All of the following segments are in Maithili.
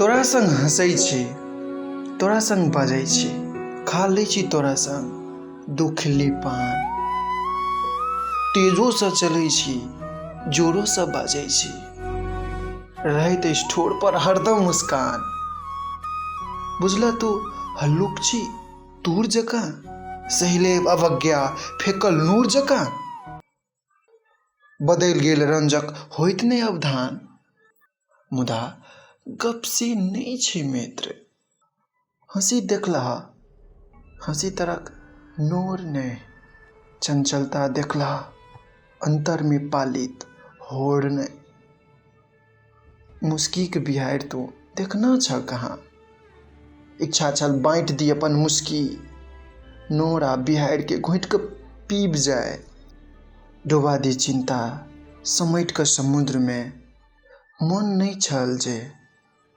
तोरा संग हँसै छी, तोरा संग बाजै छी, खा लै छी तोरा संग दू खिल्ली पान। तेजोसँ चलै छी, जोरोसँ बाजै छी, रहैत अछि ठोर पर हरदम मुस्कान। बुझलह तू हल्लुक छी तूर जकाँ, सहि लेब अवज्ञा फेकल नूर जकाँ। बदलि गेल रंजक होइत नहि अवधान। मुदा गप से नहि छै मित्र, हँसी देखलह हँसी तरक नोर नहि, चंचलता देखलह अन्तरमे पालित होर नहि। मुस्कीक बिहाड़ि तू देखना छह कहाँ, इच्छा छल बाँटि दी अपन मुस्की, नोर आ बिहाड़िके घोँटि कऽ पीबि जाय, डुबा दी चिन्ता समेटि कऽ समुद्रमे। मोन नहि छल जे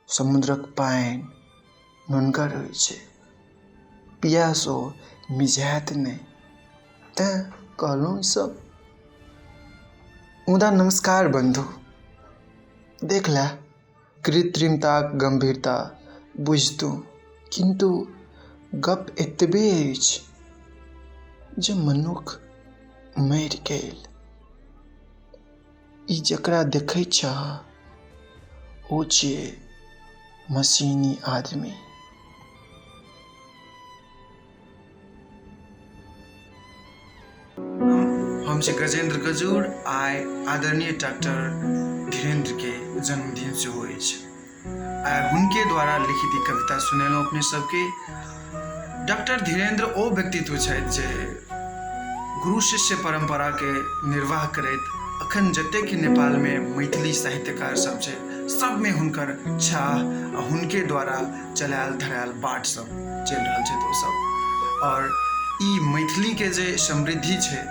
समुद्रक पानि नुनगर होइ छै, पियास ओ मिझायत नहि, तेँ कहलहुँ ई सब। मुदा नमस्कार बन्धु, देख लए कृत्रिमताक गम्भीरता बुझितहुँ, किन्तु गप एतबे अछि जे मनुख मरि गेल। ई जकरा देखै छह ओ छियै मशीनी आदमी। हम छी गजेन्द्र गजूर। आइ आदरणीय डॉक्टर धीरेन्द्र के जन्मदिन सेहो अछि। आइ हुनके द्वारा लिखित ई कविता सुनेलहुँ अपने सबके। डॉक्टर धीरेन्द्र ओ व्यक्तित्व छथि जे गुरु शिष्य परम्पराके निर्वाह करैत अखन जतेक नेपालमे मैथिली साहित्यकार सब छै सबमे हुनकर छाह आ हुनके द्वारा चलायल धरायल बाट सब चलि रहल छथि ओ सब। आओर ई मैथिलीके जे समृद्धि छै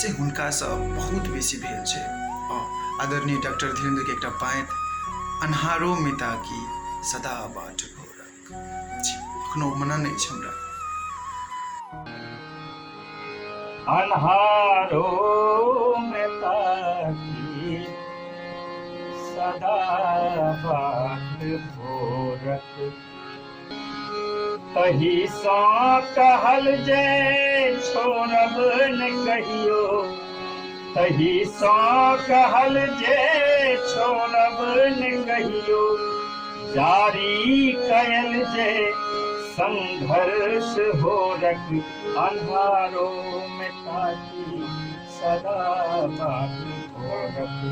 से हुनकासँ बहुत बेसी भेल छै। आदरणीय डॉक्टर धीरेन्द्रके एकटा पाँति, अन्हारोमे ताकी सदा बाट भोरक। एखनो मनन अछि हमरा। अन्हारो में ताकी सदा बाट भोरक, तही सँ कहल जे छोड़ब न कहियो, तही सँ कहल जे छोड़ब न कहियो, जारी कयल जे संघर्ष होरक, अन्हारो में ताकी सदा बाट भोरक।